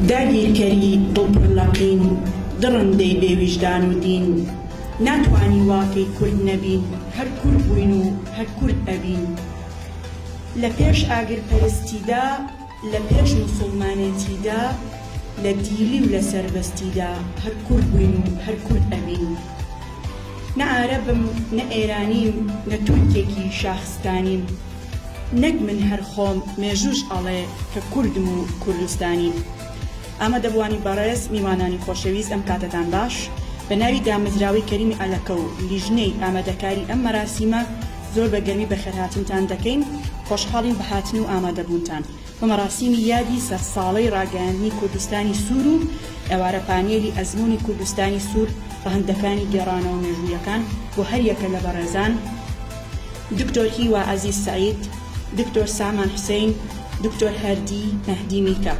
داگیرکەری دڵ پڕ لە قین، دڕندەی بێ ویژدان و دین، ناتوانی واکەی کورد نەبین، هەر کورد بووین و هەر کورد ئەبین. لە پێش ئاگرپەرستیدا، لە پێش موسوڵمانێتیدا، لە دیلی و لە سەربەستیدا، هەر کورد بووین و هەر کورد ئەبین. نە عارەبم، نە ئێرانیم، نە تورکێکی شاخستانیم. نەک من هەر خۆم مێژووش ئەڵێ کە کوردم و کوردستانیم. ئامادەبووانی بەڕێز، میوانانی خۆشەویست ئەم کاتەتان باش. بە ناوی دامەزراوەی کەریمی عەلەکە و لیژنەی ئامادەکاری ئەم مەراسیمە زۆر بە گەرمی بەخێرهاتنتان دەکەین. خۆشحاڵین بە هاتن و ئامادەبوونتان بۆ مەراسیمی یادی سەرساڵەی ڕاگەیاندنی کوردستانی سوور و ئێوارە پانێلی ئەزموونی کوردستانی سوور ڕەهەندەکانی گێڕانەوە مێژوویەکان بۆ هەریەکە لە بەڕێزان دکتۆر هیوا عەزیز سەعید، دکتۆر سامان حوسەین، دکتۆر هەردی مەهدی میکە.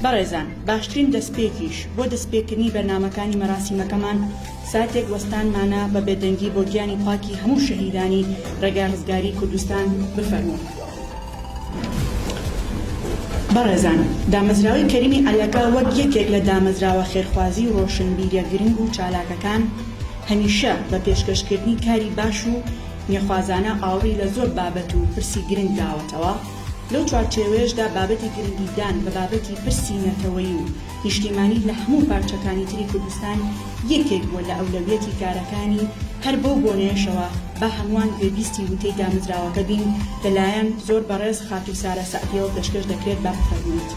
بەڕێزان، باشترین دەستپێکیش بۆ دەستپێکردنی بەرنامەکانی مەراسیمەکەمان ساتێک وەستانمانە بە بێدەنگی بۆ گیانی پاکی هەموو شەهیدانی ڕێگای ڕزگاریی کوردستان بفەرموون. بەڕێزان، دامەزراوەی کەریمی عەلەکە وەک یەکێک لە دامەزراوە خێرخوازی و ڕۆشنبیریە گرنگ و چالاکەکان، هەمیشە بە پێشکەشکردنی کاری باش و نوێخوازانە ئاوڕی لە زۆر بابەت و پرسی گرنگ داوەتەوە، لەو چوارچێوەیەشدا بابەتی گرنگیدان بە بابەتی پرسی نەتەوەیی و نیشتیمانی لە هەموو پارچەکانی تری کوردستان یەکێک بووە لە ئەولەویەتی کارەکانی، هەر بەو بۆنەیەشەوە با هەمووان گوێبیستی وتەی دامەزراوەکە بین لە لایەن زۆر بەڕێز خاتوو سارا سەعدیەوە پێشکەش دەکرێت با بفەرموویت.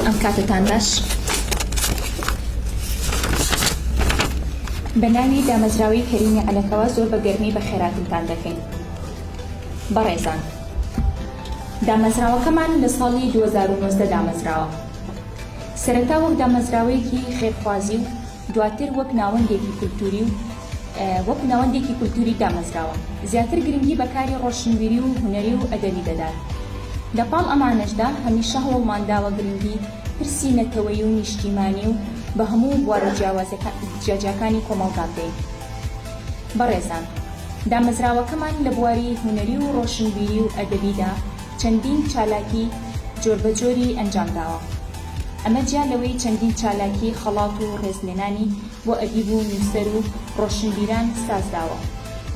ئەم کاتەتان باش. بە ناوی دامەزراوەی کەریمی عەلەکەوە زۆر بە گەرمی بەخێراتنتان دەکەین. بەڕێزان دامەزراوەکەمان لە ساڵی 2019 دامەزراوە. سەرەتا وەک دامەزراوەیەکی خێرخوازی و دواتر وەک ناوەندێکی کولتووری و وەک ناوەندێکی کولتووری دامەزراوە. زیاتر گرنگی بە کاری ڕۆشنبیری و هونەری و ئەدەبی دەدات. لە پاڵ ئەمانەشدا هەمیشە هەوڵمان داوە گرنگی پرسی نەتەوەیی و نیشتیمانی و بە هەموو بوارە جیاجیاکانی کۆمەڵگا بدەین. بەڕێزان، دامەزراوەکەمان لە بواری هونەری و ڕۆشنبیری و ئەدەبیدا چەندین چالاکی جۆربەجۆری ئەنجامداوە. ئەمە جیا لەوەی چەندین چالاکی خەڵات و ڕێزلێنانی بۆ ئەدیب و نووسەر و ڕۆشنبیران سازداوە.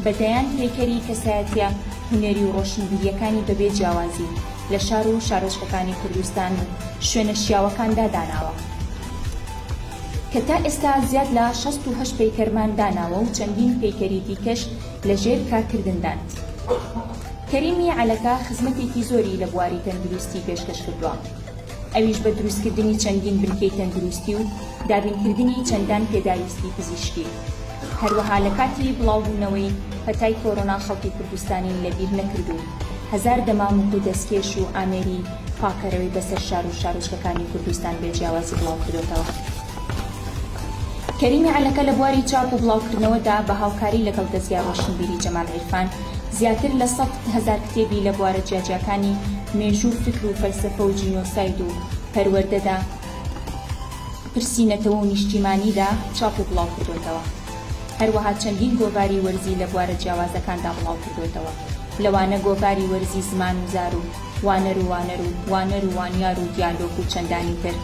بە دەیان پەیکەری کەسایەتییە هونەری و ڕۆشنبیرییەکانی بەبێ جیاوازی لە شار و شارۆچکەکانی کوردستان و شوێنە شیاوەکاندا داناوە. کە تا ئێستا زیاد لە 68 پەیکەرمان داناوە و چەندین پەیکەری دیکەش لە ژێر کارکردندان. کەریمی عەلەکە خزمەتێکی زۆری لە بواری تەندروستی پێشکەش کردووە، ئەویش بە دروستکردنی چەندین بنکەی تەندروستی و دابینکردنی چەندان پێداویستی پزیشکی. هەروەها لە کاتی بڵاوبوونەوەی پەتای کۆرۆنا خەڵکی کوردستانی لەبیر نەکرد و هەزار دەمامک و دەستکێش و ئامێری پاکەرەوەی بەسەر شار و شارۆچکەکانی کوردستان بێ جیاوازی بڵاوکردۆتەوە. کەریمی عەلەکە لە بواری چاپ و بڵاوکردنەوەدا بە هاوکاری لەگەڵ دەزگای ڕۆشنبیری جەمال عیرفان زیاتر لە 100,000 کتێبی لە بوارە جیاجیاکانی مێژوو و فیکر و فەلسەفە و جینۆساید و پەروەردەدا پرسی نەتەوە و نیشتیمانیدا چاپ و بڵاوکردۆتەوە. هەروەها چەندین گۆڤاری وەرزی لە بوارە جیاوازەکاندا بڵاوکردۆتەوە لەوانە گۆڤاری وەرزی زمان و زار و وانەر و وانەر و وانەر و وانیار و دیالۆگ و چەندانی تر.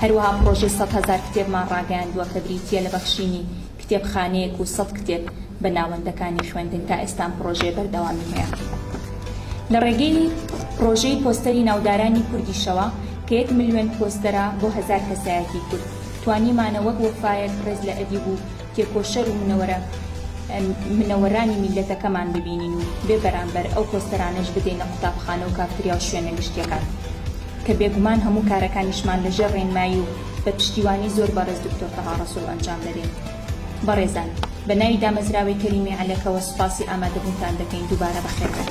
هەروەها پڕۆژەی 100,000 کتێبمان ڕاگەیاندووە کە بریتییە لە بەخشینی کتێبخانەیەک و سەد کتێب بە ناوەندەکانی خوێندن تا ئێستا ئەم پڕۆژەیە بەردەوامی هەیە. لە ڕێگەی پڕۆژەی پۆستەری ناودارانی کوردیشەوە کە یەک ملیۆن پۆستەرە بۆ هەزار کەسایەتی کورد توانیمانە وەک وەفایەک ڕێز لە ئەدیب و تێکۆشەر و منەوەرە منەوەرانی میللەتەکەمان ببینین و بێ بەرامبەر ئەو پۆستەرانەش بدەینە قوتابخانە و کافتریا و شوێنە گشتیەکان کە بێگومان هەموو کارەکانیشمان لە ژێر ڕێنمایی و بە پشتیوانی زۆر بەڕێز دکتۆر تەها ڕەسوڵ ئەنجام دەدەین. بەڕێزان بە ناوی دامەزراوەی کەریمی عەلەکەوە سوپاسی ئامادەبوونتان دەکەین دووبارە بەخێربێن.